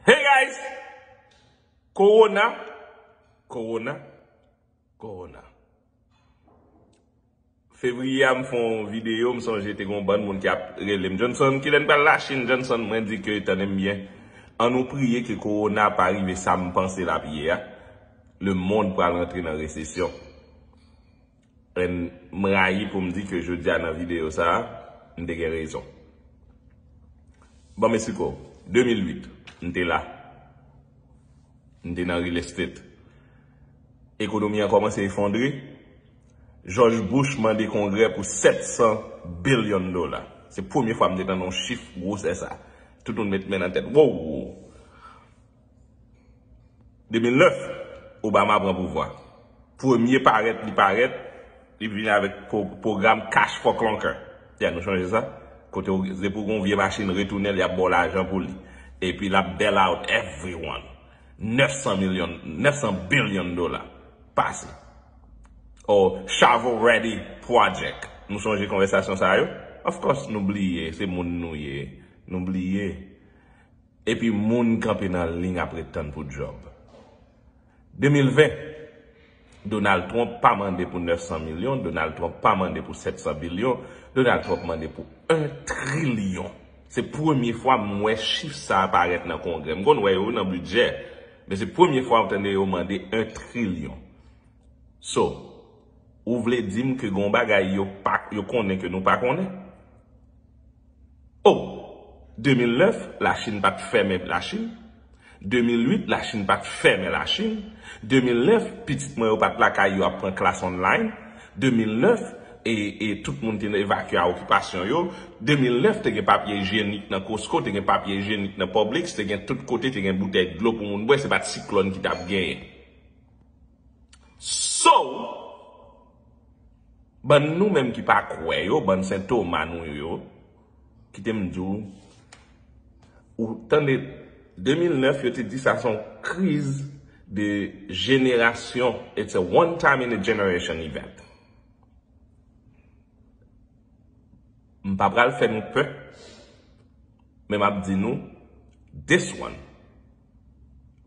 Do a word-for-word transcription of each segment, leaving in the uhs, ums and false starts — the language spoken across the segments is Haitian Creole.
Hey guys! Kowona, kowona, kowona. Fevriye a m fè yon videyo, m sonje te gen yon bann moun ki ap rele m, "Johnson, kilè n pral Lachin, Johnson?" Mwen di ke, tande m byen, ann nou priye ke kowona pa rive sa m panse l ap ye a. Lemonn pral rantre nan resesyon. And m rayi pou m di ke jodi a nan videyo sa a, m te gen rezon. Bon, mesiko, de mil uit, m te la. M te nan real estate. Ekonomi an kòmanse efondre. George Bush mande Kongrè pou sèt san bilyon dola. Se premye fwa m te tande yon chif gwosè sa. Tout moun met men nan tèt. Wow! De mil nèf, Obama pran pouvwa. Premye parèt li parèt, li vini avèk pwo-, pwogram Cash for Clunkers. Ya, nou sonje sa? Kote w, depi w gen yon vye machin, retounen l, y ap ba w lajan pou li. Epi l ap bail out everyone. Nèf san milyon, nèf san bilyon dola. Pase. Or, shovel ready project. Nou sonje konvèsasyon sa yo? Of course, nou bliye, se moun nou ye. Nou bliye. Epi moun kanpe nan liy ap ret tann pou djòb. De mil ven, Donald Trump pa mande pou nèf san milyon, Donald Trump pa mande pou sèt san bilyon, Donald Trump mande pou en trilyon. Se premye fwa m wè chif sa a parèt nan Kongrè. M konn wè yo nan bidjè, men se premye fwa m tande yo mande en trilyon. So, ou vle di m ke gen yon bagay yo pa, yo konnen ke nou pa konnen? Oh, de mil nèf, Lachin pa t fèmen Lachin. De mil uit, Lachin pa t fèmen Lachin. De mil nèf, pitit mwen yo pa t lakay yo ap pran klas online. De mil nèf, e, e tout moun te evakye a okipasyon yo. De mil nèf, te gen papye ijyenik nan Costco, te gen papye ijyenik nan Publix, te gen tout kote, te gen boutèy dlo pou moun bwè, se pa t siklòn ki t ap genyen. So, bann nou menm ki pa kwè yo, bann Sen Toma nou yo, kite m di w, ou tande, de mil nèf, yo te di sa se yon kriz de jenerasyon, it's a one time in a generation event. M pa pral fè nou pè, men m ap di nou, this one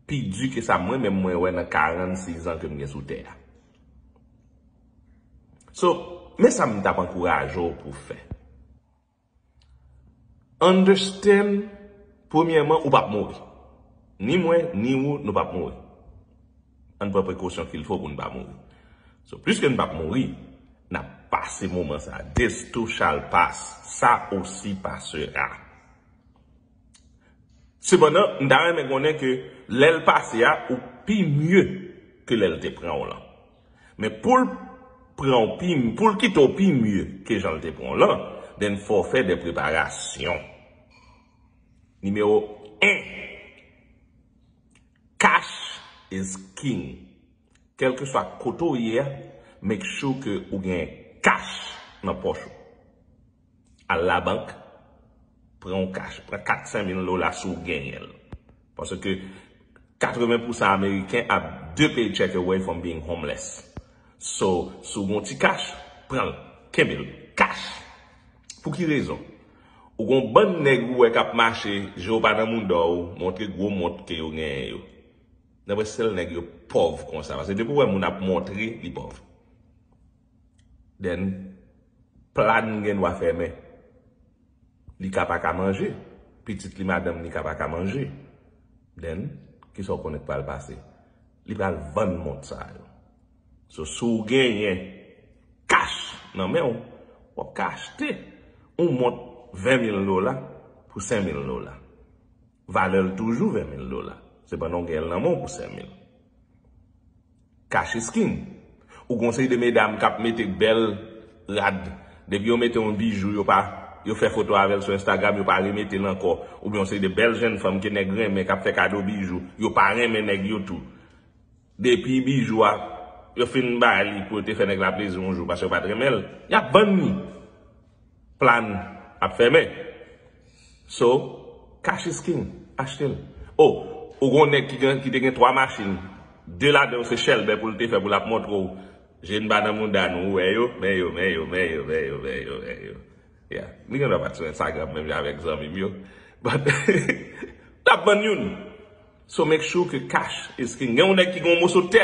pi di ke sa mwen menm mwen wè nan karannsis an ke m gen sou tè a. So, men sa m t ap ankouraje w pou w fè. Understand, premyèman, ou p ap mouri. Ni mwen, ni ou, nou p ap mouri. Ann pran prekosyon qu'il faut pou n pa mouri. So, pliske n p ap mouri, n ap pase moman sa a. This too shall pass. Ça aussi passera. Sepandan, m ta renmen konnen ke lè l pase a, ou pi mye ke lè l te pran w lan. Men pou l pran w pi, pou l kite w pi mye ke jan l te pran w lan, then fò w fè de preparasyon. Nimewo en, cash is king. Kèlkeswa kote w ye a, make sure ke ou gen cash nan pòch ou. Al labank, pran yon cash, pran kat senk mil dola si w genyen l. Paske katreven pousan Ameriken ap de paycheck away from being homeless. So, si w gen yon ti cash, pran l, kenbe l, cash. Pou ki rezon? Ou gen yon bann nèg ou wè k ap mache, je w pa nan mouda w, montre gwo mont ke yo genyen yo. Nan prèske sèl nèg yo pòv konsa. Paske depi w wè moun ap montre, li pòv. Then, plan gen dwa fèmen. Li ka pa ka manje. Pitit li, madanm li ka pa ka manje. Then, kisa w konnen k pral pase? Li pral vann mont sa yo. So, si w genyen cash nan men w, w ap ka achte yon mont ven mil dola pou senk mil dola. Valè l toujou ven mil dola. Sepandan, w gen l nan men w pou senk mil. Cash is king. Ou gen yon seri de medam k ap mete bèl rad. Depi yo mete yon bijou, yo pa, yo fè foto avè l sou Instagram, yo pa remete l ankò. Oubyen yon seri de bèl jèn fanm ke nèg renmen k ap fè kado bijou, yo pa renmen nèg yo tou. Depi bijou a, yo fin ba li pou yo te fè nèg la plezi yon jou paske yo pa t renmen l, y ap vann li. Plan ap fèmen. So, cash is king. Achte l. Oh, ou gon nèg ki gen, ki te gen twa machin. De ladan yo se chèlbè pou l te fè pou l ap montre w. Je n pa nan mouda nou, ou wè yo, men yo, men yo, men yo, men yo, men yo, men yo. Yeah. Li gen dwa pa t sou Instagram menm jan avèk zanmi m yo. But, l ap vann youn. So make sure ke cash is king. Gen yon nèg ki gen yon moso tè,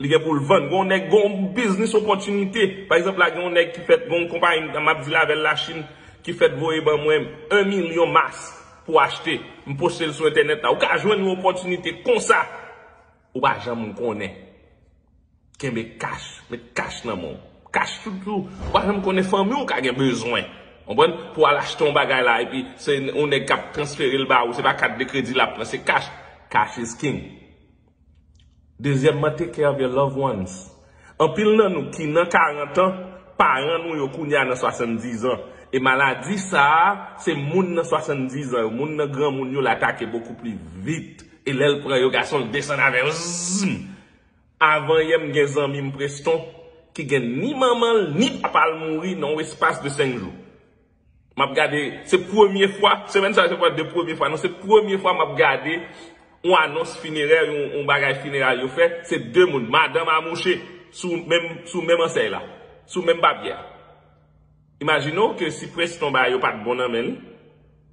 li gen pou l vann. Gen yon nèg gen yon biznis opòtinite. Pa egzanp la, gen yon nèg ki fèt gen yon konpayi, m ap di l avè l, Lachin, ki fèt voye ban mwen yon milyon mas pou achte. M poste l sou entènèt la. Ou ka jwenn yon opòtinite konsa. Ou pa janm konnen. Kenbe cash, met cash nan men w. Cash toutou. Ou pa janm konnen fanmi w ka gen bezwen. Konprann? Pou al achte yon bagay la, epi se yon nèg k ap transfere l ba ou, se pa kat de kredi l ap pran, se cash. Cash is king. Dezyèmman, take care of your loved ones. Anpil nan nou ki nan karant an, paran nou yo kounye a nan swasanndizan. E maladi sa a, se moun nan swasanndizan yo, moun nan granmoun yo, l atake bokou pli vit. E lè l pran yo, gason, l desann avè yo. Zzm! Avan yè, m gen zanmi m Preston ki gen ni manman l ni papa l mouri nan yon espas de senk jou. M ap gade, se premye fwa, semèn sa a se pa de premye fwa, non, se premye fwa m ap gade yon anons finerè, yon, yon bagay fineral yo fè, se de moun, madanm a mouche, sou menm, sou menm ansèy la, sou menm papye a. Imajine w ke si Preston bagay yo pa t bon nan men l,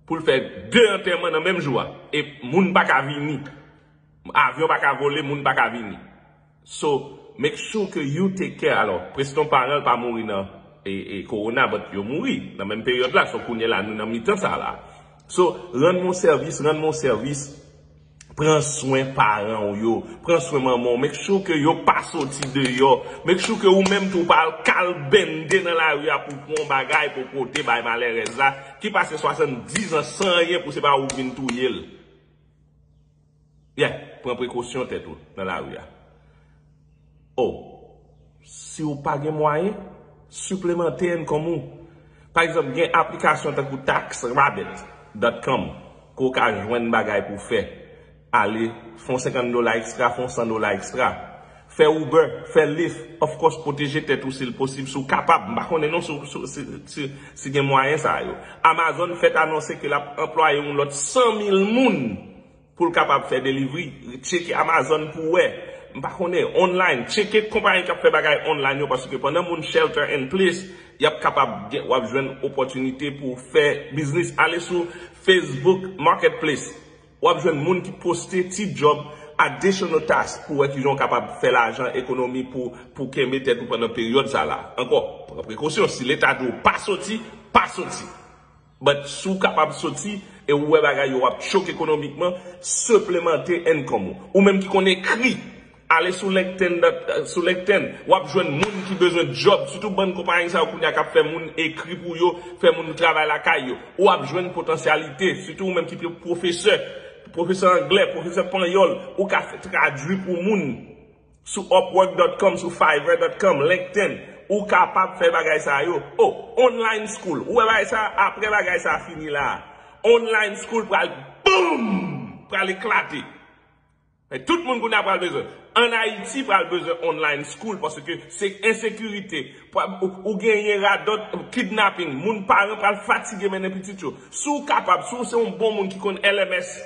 pou l fè de antèman nan menm jou a, e moun pa ka vini. Avyon pa ka vole, moun pa ka vini. So, make sure ke you take care. Alò, Preston paran l pa mouri nan e, e, kowona, but yo mouri nan menm peryòd la. So, kounye la, nou nan mitan sa la. So, rann mwen sèvis, rann mwen sèvis. Pran swen paran w yo. Pran swen manman w. Make sure ke yo pa soti deyò. Make sure ke ou menm tou pa al kalbende nan lari a pou pran yon bagay pou pote bay malèrèz la ki pase swasanndizan san anyen pou se pa ou k vin touye l. Yeah, pran prekosyon tèt ou nan lari a. Oh, si w pa gen mwayen, siplemante income ou. Pa egzanp, gen aplikasyon tankou tax rabbit dot com ke w ka jwenn bagay pou w fè. Ale, fè yon senkant dola ekstra, fè yon san dola ekstra. Fè Uber, fè Lyft, of course, pwoteje tèt ou si l posib, si w kapab. M pa konnen non si, si, si, si, si gen mwayen sa yo. Amazon fèk anonse ke l ap anplwaye yon lòt san mil moun pou l kapab fè delivery. Tcheke Amazon pou w wè. M pa konnen, online, tcheke konpayi k ap fè bagay online yo, paske pandan moun shelter in place, y ap kapab gen, w ap jwenn opòtinite pou w fè biznis. Ale sou Facebook Marketplace, w ap jwenn moun ki poste ti job, additional task, pou wè kijan w kapab fè lajan, ekonomi pou, pou kenbe tèt ou pandan peryòd sa la. Ankò, pran prekosyon, si Leta di w pa soti, pa soti. But si w kapab soti e ou wè bagay yo ap choke ekonomikman, siplemante income ou. Ou menm ki konn ekri, ale sou LinkedIn, sou LinkedIn, w ap jwenn moun ki bezwen job, sitou bann konpayi sa yo kounye a k ap fè moun ekri pou yo, fè moun travay lakay yo. Ou ap jwenn potansyalite, sitou ou menm ki pwofesè, pwofesè anglè, pwofesè panyòl, ou ka fè tradui pou moun. Sou upwork dot com, sou fiverr dot com, LinkedIn, ou kapab fè bagay sa yo. Oh, online school, ou wè bagay sa, apre bagay sa fini la, online school pral boom, pral eklate. Men tout moun kounye a pral bezwen. Ann Ayiti pral bezwen online school paske se ensekirite. Ou, ou genyen radòt, kidnapping, moun paran pral fatige mennen pitit yo. Si w kapab, si w se yon bon moun ki konn L M S,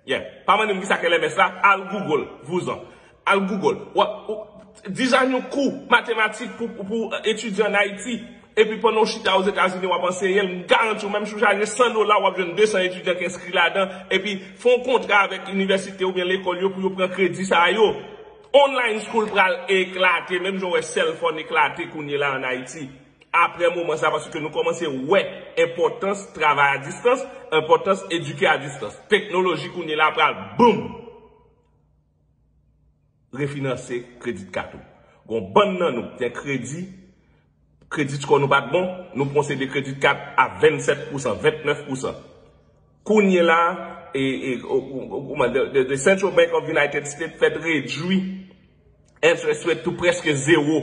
Yeah. Pa mande m kisa k L M S la, al Google, vouzan. Al Google. W ap, w, design yon kou matematik pou, pou, pou etidyan ann Ayiti. Epi pandan w chita Ozetazini, w ap anseye l, m garanti w, menm si w chaje san dola, w ap jwenn de san etidyan k enskri ladan. Epi fè yon kontra avèk inivèsite oubyen lekòl yo pou yo pran kredi sa yo. Online school pral eklate, menm jan w wè cell phone eklate kounye la ann Ayiti. Apre moman sa, paske nou kòmanse wè enpòtans travay a distans, enpòtans edike a distans. Teknoloji kounye la pral boom! Refinanse credit card ou. Gon bann nan nou gen kredi, credit score nou pa t bon, nou pran yon seri de credit card a vennsèt pousan, vennèf pousan. Kounye la, e, e, o, o, o, kòman, the, the, the Central Bank of United States fèk redwi interest rate tou prèske zewo.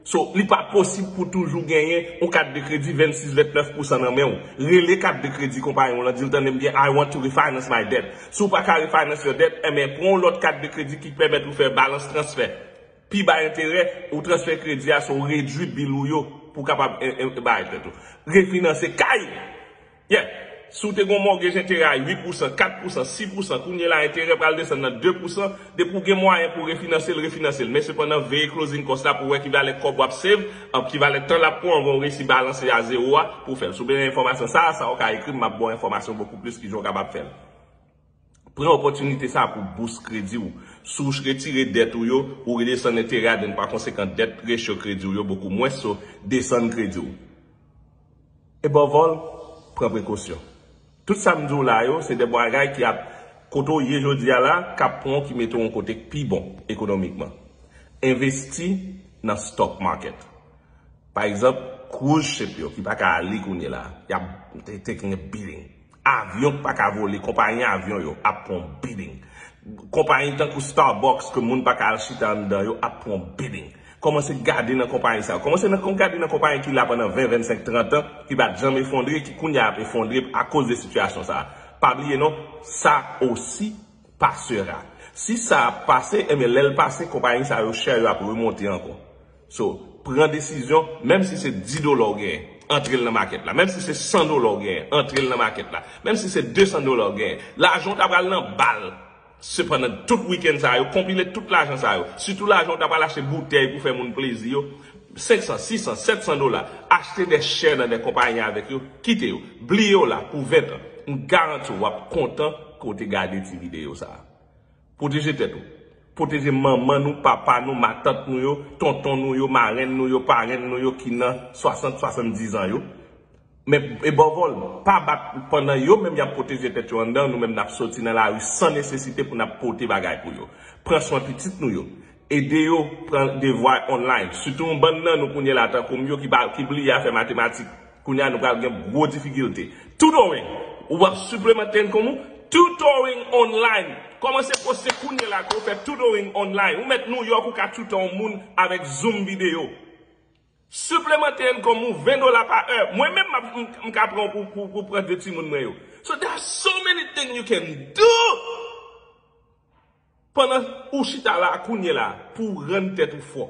So, li pa posib pou toujou genyen yon kat de kredi vennsis, vennèf pousan nan men w. Rele kat de kredi konpayi w lan, di l, "Tande m byen, I want to refinance my debt." Si w pa ka refinance your debt, enben, pran yon lòt kat de kredi ki pèmèt ou fè balance transfer. Pi ba enterè, ou transfè kredi a, so w redwi bil ou yo pou w kapab, e, e, bay tèt ou. Refinanse kay! Yeah. Si w te gen yon mortgage enterè a uit pousan, kat pousan, sis pousan, kounye la enterè pral desann nan de pousan, depi w gen mwayen pou w refinanse l, refinanse l. Men sepandan, veye closing cost la pou w wè ki valè kòb w ap save, an, ki valè tan l ap pran w anvan w resi balanse a zewo a pou w fè l. Si w bezwen enfòmasyon sa a, sa w ka ekri m, m ap ba w enfòmasyon bokou plis kijan w kapab fè l. Pran opòtinite sa pou bous kredi w. Si w retire dèt ou yo, ou redesann enterè a, then pa konsekan dèt ratio kredi w yo bokou mwens, so desann kredi w. Above all, pran prekosyon. Tout sa m di w la yo, se de bagay ki ap kote w ye jodi a la, k ap pran w ki mete w yon kote k pi bon ekonomikman. Envesti nan stock market. Pa egzanp, cruise ship yo ki pa ka ale kounye la, y ap taking a beating. Avyon ki pa ka vole, konpayi avyon yo ap pran beating. Konpayi tankou Starbucks ke moun pa ka al chita anndan yo ap pran beating. Kòmanse gade nan konpayi sa yo. Kòmanse nan gade nan konpayi ki la pandan ven, vennsenk, trant an, ki pa t janm efondre, ki kounye a ap efondre akoz de sitiyasyon sa a. Pa bliye non, sa osi pasera. Si sa ap pase, ebyen lè l pase, konpayi sa yo share yo ap remonte ankò. So, pran desizyon, menm si se dis dola w genyen, antre l nan makèt la. Menm si se san dola w genyen, antre l nan makèt la. Menm si se desan dola w genyen, lajan w ta pral nan bal. Sepandan, tout wikenn sa yo, konpile tout lajan sa yo, sitou lajan w ta pral achte boutèy pou fè moun plezi yo, senk san, sis san, sèt san dola, achte de share nan de konpayi avèk yo, kite yo, bliye yo la pou ven tan. M garanti w, w ap kontan ke w te gade ti videyo sa a. Pwoteje tèt ou. Pwoteje manman nou, papa nou, matant nou yo, tonton nou yo, marenn nou yo, parenn nou yo ki nan swasant, swasanndiz an yo. Men above all, pa bat pandan yo menm y ap pwoteje tèt yo anndan, nou menm n ap soti nan lari san nesesite pou n ap pote bagay pou yo. Pran swen pitit nou yo. Ede yo pran devwa online. Sitou yon bann nan nou kounye la tankou m yo ki pa, ki bliye a fè matematik. Kounye a nou pral gen gwo difikilte. Tutoring. Ou ap siplemante income ou. Tutoring online. Kòmanse poste kounye la ke w fè tutoring online. Ou mèt New York, ou ka tutor yon moun avèk Zoom videyo. Siplemante income ou ven dola pa è. Mwen menm m ap, m, m ka pran pou, pou, pou pran de timoun mwen yo. So there are so many things you can do pandan ou chita la kounye la pou w rann tèt ou fò.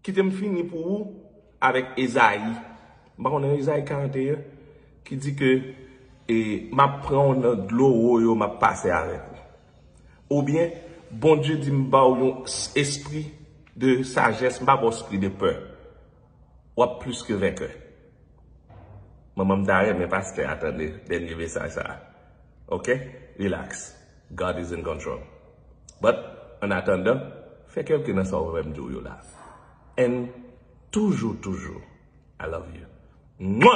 Kite m fini pou ou avèk Ezayi. M pa konnen Ezayi karanteyen ki di ke e, m ap pran w nan dlo wo yo, m ap pase avèk ou. Oubyen, Bondye di m ba w yon s- espri de sajès, m pa ba w espri de pè. W ap plis ke venkè. Manman m ta renmen pastè a tande dènye mesaj sa a. Ok? Relax. God is in control. But, an atandan, fè kèlke nan sa w wè m di w yo la. And toujou, toujou, I love you. Mwa!